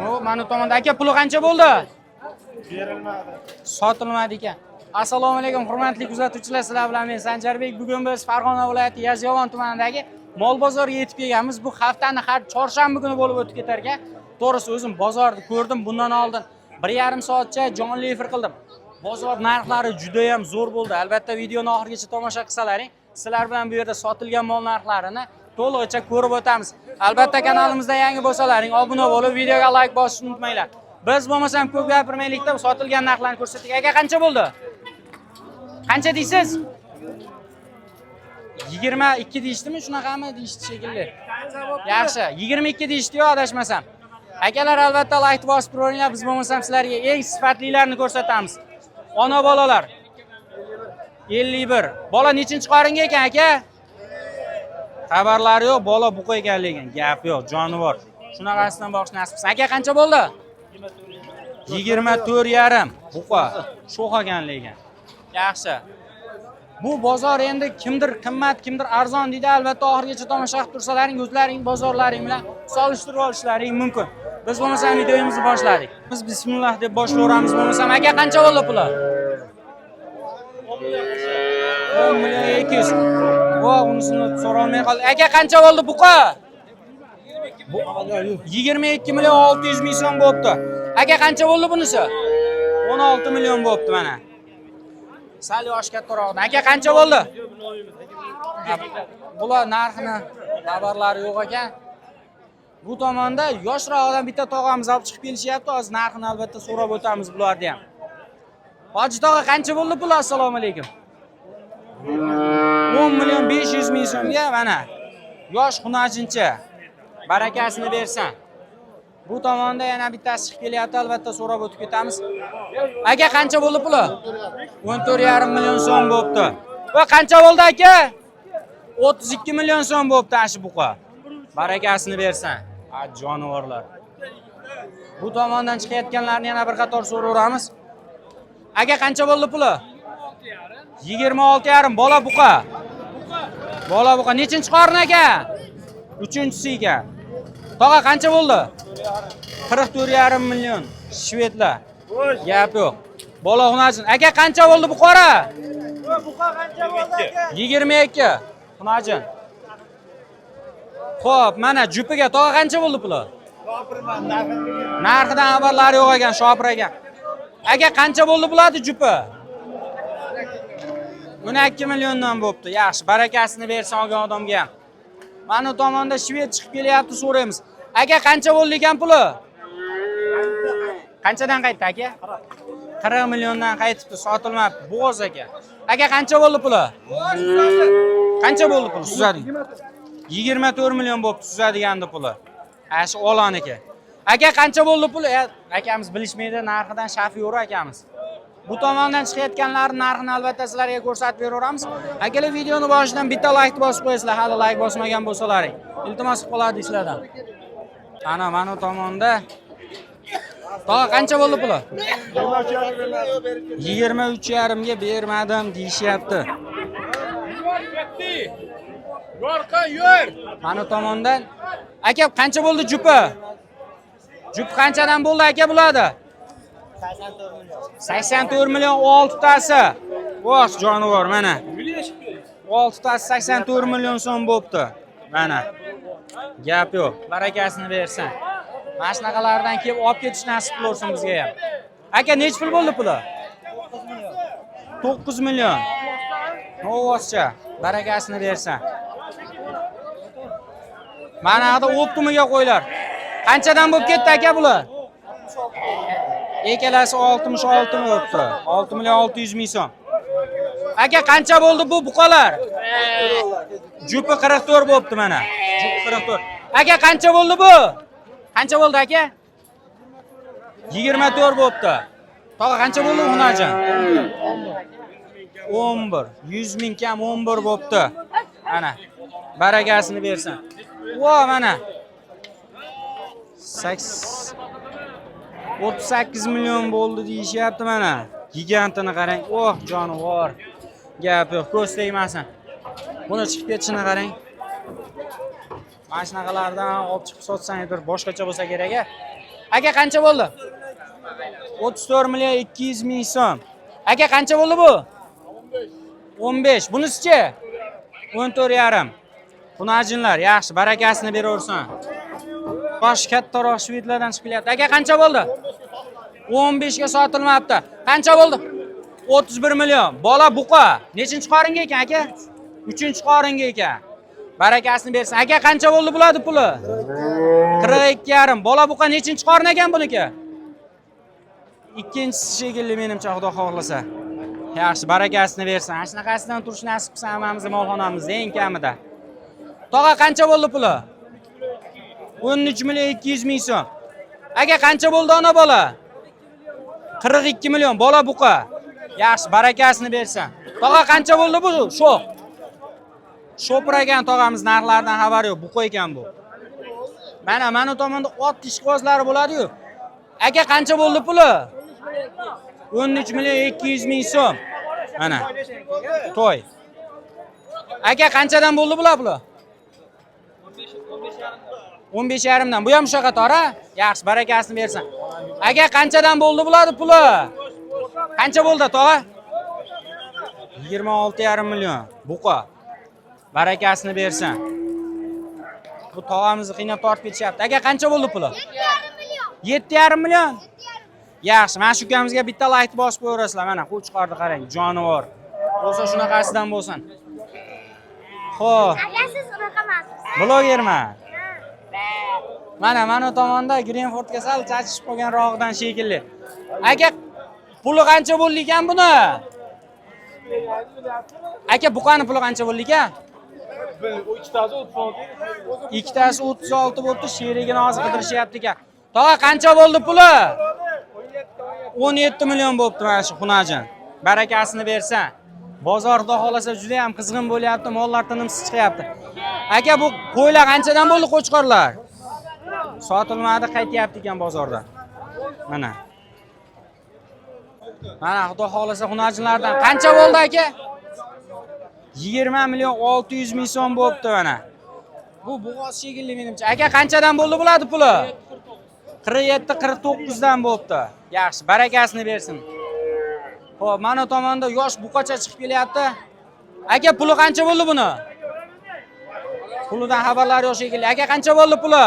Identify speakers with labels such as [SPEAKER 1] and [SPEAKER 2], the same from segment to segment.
[SPEAKER 1] O, mana tomonda aka puli qancha bo'ldi?
[SPEAKER 2] Berilmadi.
[SPEAKER 1] Sotilmadi ekan. Assalomu alaykum hurmatli kuzatuvchilar, sizlar bilan men Sanjarbek. Bugun biz Farg'ona viloyati Yozyovon tumanidagi mol bozoriga yetib kelganmiz. Bu haftani har chorshanba kuni bo'lib o'tib ketar ekan. To'g'risi o'zim bozorni ko'rdim, bundan oldin 1,5 soatcha jonli efir qildim. Bozor narxlari juda ham zo'r bo'ldi. Albatta videoni oxirigacha tomosha qilsalaring, sizlar bilan bu yerda sotilgan mol narxlarini to'lig'icha ko'rib o'tamiz. Albatta kanalimizda yangi bo'lsalaring, obuna bo'lib, videoga like bosishni unutmanglar. Biz bo'lmasam ko'p gapirmaylikda sotilgan narxlarni ko'rsatdik. Aka qancha bo'ldi? Qancha deysiz? 22 deyishdimi, shunaqami deyishdi shekilli. Yaxshi, 22 deyishdi-yu adashmasam. Akalar albatta like bosib turinglar, biz bo'lmasam sizlarga eng sifatlilarini ko'rsatamiz. Ona bolalar. 51. Bola nechinchi qoringa ekan aka? Xabarlari yo'q, bola buqa ekan lekin, gap yo'q, jonivor. Shunaqasidan boqish nasib qilsin. Aka qancha bo'ldi? 24,5 buqa. Sho'x ekan lekin. Yaxshi. Bu bozor endi kimdir qimmat, kimdir arzon deydi. Albatta oxirigacha tomosha qilib tursalaring, o'zlaring bozorlaring bilan solishtirib olishlaring mumkin. Biz bo'lmasam videomizni boshladik. Biz bismillah deb boshlayveramiz bo'lmasam. Aka qancha bo'ldi puli? 10 million 200. Vo, unisini so'rolmay qoldik. Aka qancha bo'ldi buqa? 22 million 600 ming so'm bo'libdi. Aka qancha bo'ldi bunisi? 16 million bo'libdi mana. Sal yosh kattaroq. Aka qancha bo'ldi? Bular narxini xabarlari yo'q ekan. Bu tomonda yoshroq odam bitta tog'amiz olib chiqib kelishyapti. Hozir narxini albatta so'rab o'tamiz bularni ham. Hoji tog'a qancha bo'ldi pul? Assalomu alaykum. 10 million 500 ming so'mga mana yosh xunajincha. Barakasini bersin. Bu tomonda yana bittasi chiqib kelyapti, albatta so'rab o'tib ketamiz. Aka qancha bo'ldi puli? 14,5 million so'm bo'libdi. Va qancha bo'ldi aka? 32 million so'm bo'libdi ana shu buqa. Barakasini bersin. A jonivorlar. Bu tomondan chiqayotganlarni yana bir qator so'raveramiz. Aka qancha bo'ldi puli? 26,5 bola buqa. Bola buqa nechinchi qorin aka? Uchinchisi ekan. Tog'a qancha bo'ldi? 44,5 million shvedlar. Gap yo'q. Bola xunajin. Aka qancha bo'ldi bu qora?
[SPEAKER 2] Buqa qancha bo'ldi aka?
[SPEAKER 1] 22. Xunajin. Xo'p, mana jupiga tog'a qancha bo'ldi puli?
[SPEAKER 2] Shopirman, narxini
[SPEAKER 1] Narxidan xabarlari yo'q ekan, Shopir aka. Aka qancha bo'ldi bularni jupi? 12 milliondan bo'libdi. Yaxshi, barakasini bersin olgan odamga ham. Mana tomonda shved chiqib kelyapti, so'raymiz. Aka qancha bo'ldi ekan puli? Qanchadan qaytdi aka? 40 milliondan qaytibdi, sotilmabdi. Bo'g'oz aka. Aka qancha bo'ldi puli? Qancha bo'ldi puli suzading? 24 million bo'libdi suzadigandi puli. Ana shu oloniki. Aka qancha bo'ldi puli? Akamiz bilishmaydi narxidan shafyo'ri akamiz. Bu tomondan chiqayotganlarning narxini albatta sizlarga ko'rsatib beraveramiz. Akalar videoni boshidan bitta like bosib qo'yasizlar, hali like bosmagan bo'lsalaring. Iltimos qilib qoladi sizlardan. Ana mana tomonda. Tog'a qancha bo'ldi puli? 23,5 ga bermadim deyishyapti.
[SPEAKER 2] Yorqin yur.
[SPEAKER 1] Mana tomondan aka qancha bo'ldi jupi? Jup qanchadan bo'ldi aka bo'ladi? 84 million oltitasi. Voh jonivor mana. Oltitasi 84 million so'm bo'libdi. Mana. Gap yo'q. Barakasini bersin. Mana shunaqalardan kelib olib ketish nasib qilaversin bizga ham. Aka nechi pul bo'ldi puli? 9 million. Novvoscha barakasini bersin. Mana yoqda o'ptumiga qo'ylar. Qanchadan bo'lib ketdi aka bular? Ikkalasi 66 bo'libdi. 6 million 600 ming so'm. Aka qancha bo'ldi bu buqalar? Jupi 44 bo'libdi mana. Jupi 44. Aka qancha bo'ldi bu? Qancha bo'ldi aka? 24 bo'libdi. Tog'a qancha bo'ldi Hunarjon? 11. 100 ming kam 11 bo'libdi. Mana. Barakasini bersin. Vo mana. 8 38 million bo'ldi deyishyapti mana. Gigantini qarang. Oh, jonivor. Gap yo'q, ko'z tegmasin. Buni chiqib ketishini qarang. Mana shunaqalardan olib chiqib sotsangiz bir boshqacha bo'lsa kerak a. Aka qancha bo'ldi? 34 million 200 ming so'm. Aka qancha bo'ldi bu? 15. Bunisichi? 14,5. Xunajinlar, yaxshi, barakasini beraversin. Bosh kattaroq shvedlardan chiqib kelyapti. Aka qancha bo'ldi? 15 ga sotilmabdi. Qancha bo'ldi? 31 million. Bola buqa. Nechinchi qoringa ekan aka? 3-chi qoringa ekan. Barakasini bersin. Aka qancha bo'ldi bularni puli? 42,5. Bola buqa nechinchi qorin ekan buniki? Ikkinchisi shekilli menimcha, Xudo xohlasa. Yaxshi, barakasini bersin. Ana shunaqasidan turish nasib qilsa hammamizni molxonamizda eng kamida. Tog'a qancha bo'ldi puli? 13 million 200 ming so'm. Aka qancha bo'ldi ona bola? 42 million bola buqa. Yaxshi, barakasini bersin. Tog'a qancha bo'ldi bu? Sho'x. Sho'pir ekan tog'amiz, narxlardan xabari yo'q. Buqa ekan bu. Mana mana tomonda ot ishqibozlari bo'ladi-yu. Aka qancha bo'ldi puli? 13 million 200 ming so'm. Mana. To'y. Aka qanchadan bo'ldi bular puli? 15,5 dan. Bu ham o'sha qator, a? Yaxshi, barakasini bersin. Aka qanchadan bo'ldi bularni puli? Qancha bo'ldi, tog'a? 26,5 million. Buqa. Barakasini bersin. Bu tog'amizni qiynab tortib ketishyapti. Aka qancha bo'ldi puli? 7,5 million. Yaxshi, mana shu ukamizga bitta layk bosib qo'yaverasizlar. Mana qo'chqorni qarang, jonivor. Bo'lsa shunaqasidan bo'lsin. Xo'p,
[SPEAKER 3] Aka siz unaqa emassiz.
[SPEAKER 1] Blogerman. Mana mana tomonda Greenfordga sal chachishib qolgan rog'idan shekilli. Aka, puli qancha bo'ldi ekan buni? Aka, buqani puli qancha bo'ldi ekan?
[SPEAKER 2] Ikkitasi 36.
[SPEAKER 1] Ikkitasi 36 bo'libdi, sherigini hozir qidirishyapti ekan. Tog'a qancha bo'ldi puli? 17 million bo'libdi mana shu xunajin. Barakasini bersin. Bozor xudo xolasa juda ham qizg'in bo'lyapti, mollar tinimsiz chiqyapti. Aka, bu qo'ylar qanchadan bo'ldi, qo'chqorlar? Sotilmadi, qaytyapti ekan bozorda. Mana. Mana xudo xolasa xunajinlardan qancha bo'ldi aka? 20 million 600 ming so'm bo'libdi mana. Bu bo'g'oz shekilli menimcha. Aka qanchadan bo'ldi bularni puli? 47 49 dan bo'libdi. Yaxshi, barakasini bersin. Xo'p, mana tomonda yosh buqacha chiqib kelyapti. Aka, puli qancha bo'ldi buni? Pulidan xabarlari yo'q shekilli. Aka, qancha bo'ldi puli?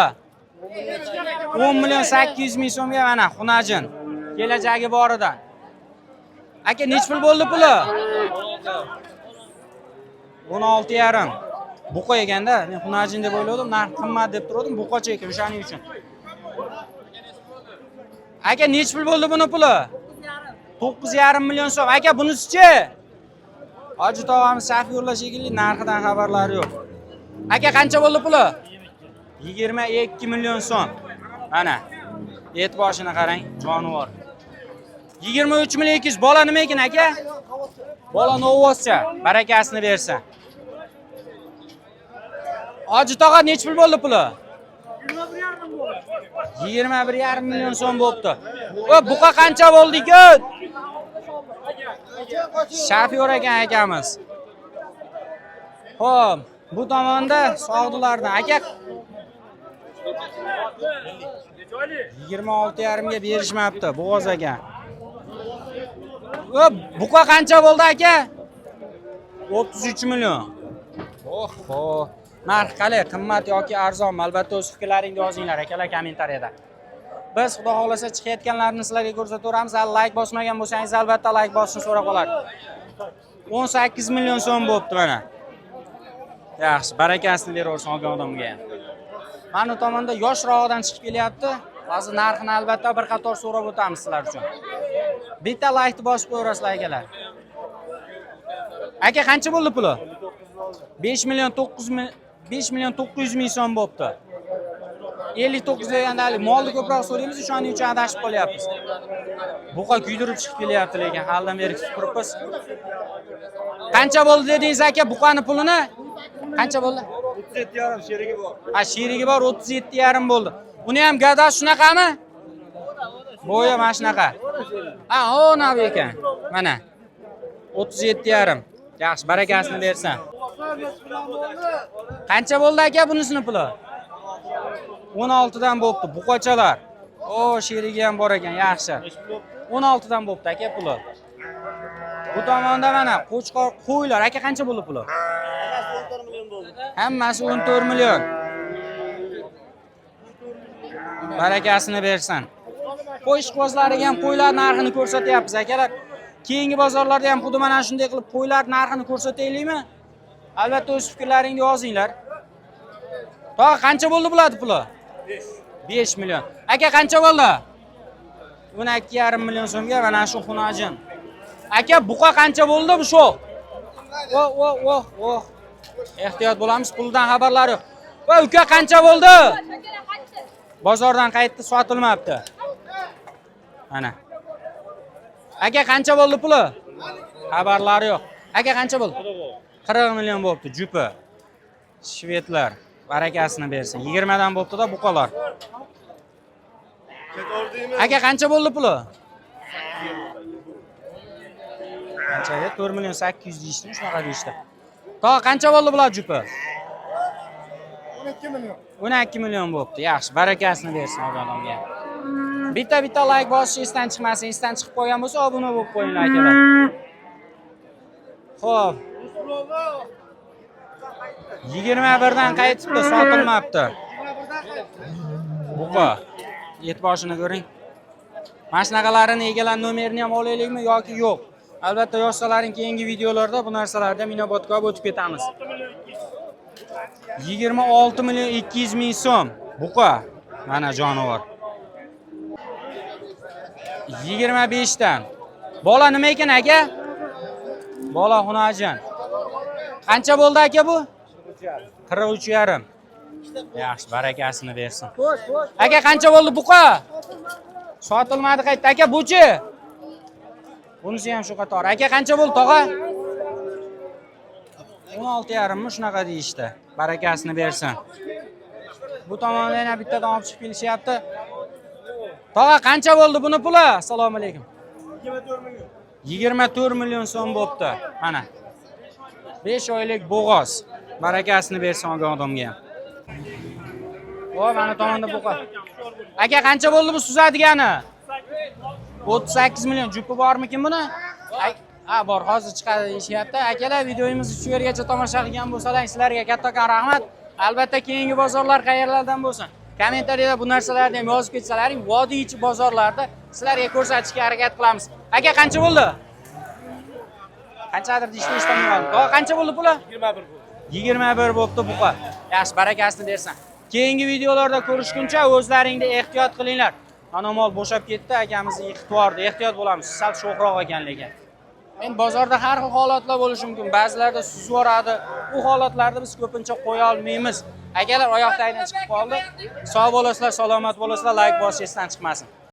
[SPEAKER 1] 10 million 800 ming so'mga mana xunajin. Kelajagi boridan. Aka, nech pul bo'ldi puli? 16,5. Buqa ekanda, men xunajin deb o'yladim, narx qimmat deb turdim, buqacha ekan, o'shaning uchun. Aka, nech pul bo'ldi buni puli? 9,5 million so'm. Aka, bunisichi? Hoji tog'amiz shofyorlar shekilli, narxidan xabarlari yo'q. Aka, qancha bo'ldi puli? 22 million so'm. Mana. Et boshini qarang, jonivor. 23 million 200. Bola nima ekan aka? Bola novvoscha. Barakasini bersin. Hoji tog'a, nech pul bo'ldi puli? 21,5 million so'm bo'libdi. O, buqa qancha bo'ldi ekan? Shofyor ekan akamiz. Xo'p, bu tomonda sog'dilardan aka 26,5 ga berishmabdi, bo'g'oz ekan. O, buqa qancha bo'ldi aka? 33 million. Oho. Narx qalay, qimmat yoki arzon? Albatta o'z fikrlaringni yozinglar akalar kommentariyada. Biz xudo xohlasa chiqayotganlarni sizlarga ko'rsataveramiz. Hali layk bosmagan bo'lsangiz, albatta layk bosishni so'rab qolardik. 18 million so'm bo'libdi mana. Yaxshi, barakasini beraversin olgan odamga ham. Mana bu tomonda yoshrog'idan chiqib kelyapti. Hozir narxini albatta bir qator so'rab o'tamiz sizlar uchun. Bitta laykni bosib qo'yaverasizlar akalar. Aka, qancha bo'ldi puli? 5 million 9 ming 5 million 900 ming so'm bo'libdi. 59 deganda hali molni ko'proq so'raymiz, o'shaning uchun adashib qolyapmiz. Buqa kuydirib chiqib kelyapti, lekin halidan beri kutib turibmiz. Qancha bo'ldi dedingiz aka buqani pulini? Qancha bo'ldi?
[SPEAKER 2] 37,5 sherigi bor.
[SPEAKER 1] Ha, sherigi bor, 37,5 bo'ldi. Uni ham gadasi shunaqami? Bo'yi mana shunaqa. Ha, o navi ekan. Mana. 37,5. Yaxshi, barakasini bersin. Qancha bo'ldi aka bunisini puli? 16 dan bo'libdi, buqachalar. O, sherigi ham bor ekan, yaxshi. 16 dan bo'pti aka puli. Bu tomonda mana qo'chqor qo'ylar. Aka qancha bo'ldi puli? Hammasi 14 million. Barakasini bersin. Qo'y ishqibozlariga ham qo'ylar narxini ko'rsatyapmiz akalar. Keyingi bozorlarda ham xuddi mana shunday qilib qo'ylar narxini ko'rsataylikmi? Albatta o'z fikrlaringni yozinglar. Tog'a qancha bo'ldi bularni puli? 5 million. Aka qancha bo'ldi? 12,5 million so'mga mana shu xunajin. Aka buqa qancha bo'ldi bu shu? O o o o. Ehtiyot bo'lamiz, puldan xabarlari yo'q. Va uka qancha bo'ldi? Bozordan qaytdi, sotilmabdi. Mana. Aka qancha bo'ldi puli? Xabarlari yo'q. Aka qancha bo'ldi? 40 million bo'libdi jupi. Shvedlar barakasini bersin. 20 dan bo'libdi-da buqalar. Aka qancha bo'ldi puli? Qancha edi? 4 million 800 deyishdimi? Shunaqa deyishdi. Tog'a qancha bo'ldi bular jupi?
[SPEAKER 2] 12 million.
[SPEAKER 1] 12 million bo'libdi. Yaxshi, barakasini bersin odamga. Bitta bitta like bosish esdan chiqmasin. Esdan chiqib qolgan bo'lsa, obuna bo'lib qo'yinglar akalar. Xo'p. 21 dan qaytibdi, sotilmabdi. Buqa. Et boshini ko'ring. Mana shunaqalarini egalar nomerini ham olaylikmi yoki yo'q? Albatta yozsalaring keyingi videolarda bu narsalarni ham inobatga olib o'tib ketamiz. 26 million 200 ming so'm. Buqa. Mana jonivor. 25 dan. Bola nima ekan aka? Bola xunajin. Qancha bo'ldi aka bu? 43,5. Yaxshi, barakasini bersin. Aka qancha bo'ldi buqa? Sotilmadi qaytdi. Aka buchi? Bunisi ham shu qator. Aka qancha bo'ldi tog'a? 16,5 mi shunaqa deyishdi. Barakasini bersin. Bu tomonda yana bittadan olib chiqib kelishyapti. Tog'a qancha bo'ldi buni puli? Assalomu alaykum. 24 million so'm bo'pti. Mana. 5 oylik bo'g'oz. Barakasini bersin olgan odamga ham. O, mana tomonda buqa. Aka qancha bo'ldi bu suzadigani? 38 million. Jupi bormikin buni? Ha, bor, hozir chiqadi deyishyapti. Akalar, videomizni shu yergacha tomosha qilgan bo'lsalar, sizlarga kattakon rahmat. Albatta keyingi bozorlar qayerlardan bo'lsin, kommentariyada bu narsalarni ham yozib ketsalaring, vodiy ichi bozorlarda sizlarga ko'rsatishga harakat qilamiz. Aka qancha bo'ldi? Qanchadir deyishdi, eshitolmay qoldim. Tog'a qancha bo'ldi puli?
[SPEAKER 2] 21 bo'ldi.
[SPEAKER 1] 21 bo'pti buqa. Yaxshi, barakasini bersin. Keyingi videolarda ko'rishguncha o'zlaringni ehtiyot qilinglar. Mana mol bo'shab ketdi, akamizni yiqitib yubordi. Ehtiyot bo'lamiz, sal sho'xroq ekan lekin. Endi bozorda har xil holatlar bo'lishi mumkin. Ba'zilarda suzib yuboradi. U holatlarda biz ko'pincha qo'ya olmaymiz. Akalar oyoq tagidan chiqib qoldi. Sog' bo'lasizlar, salomat bo'lasizlar, like bosish esdan chiqmasin.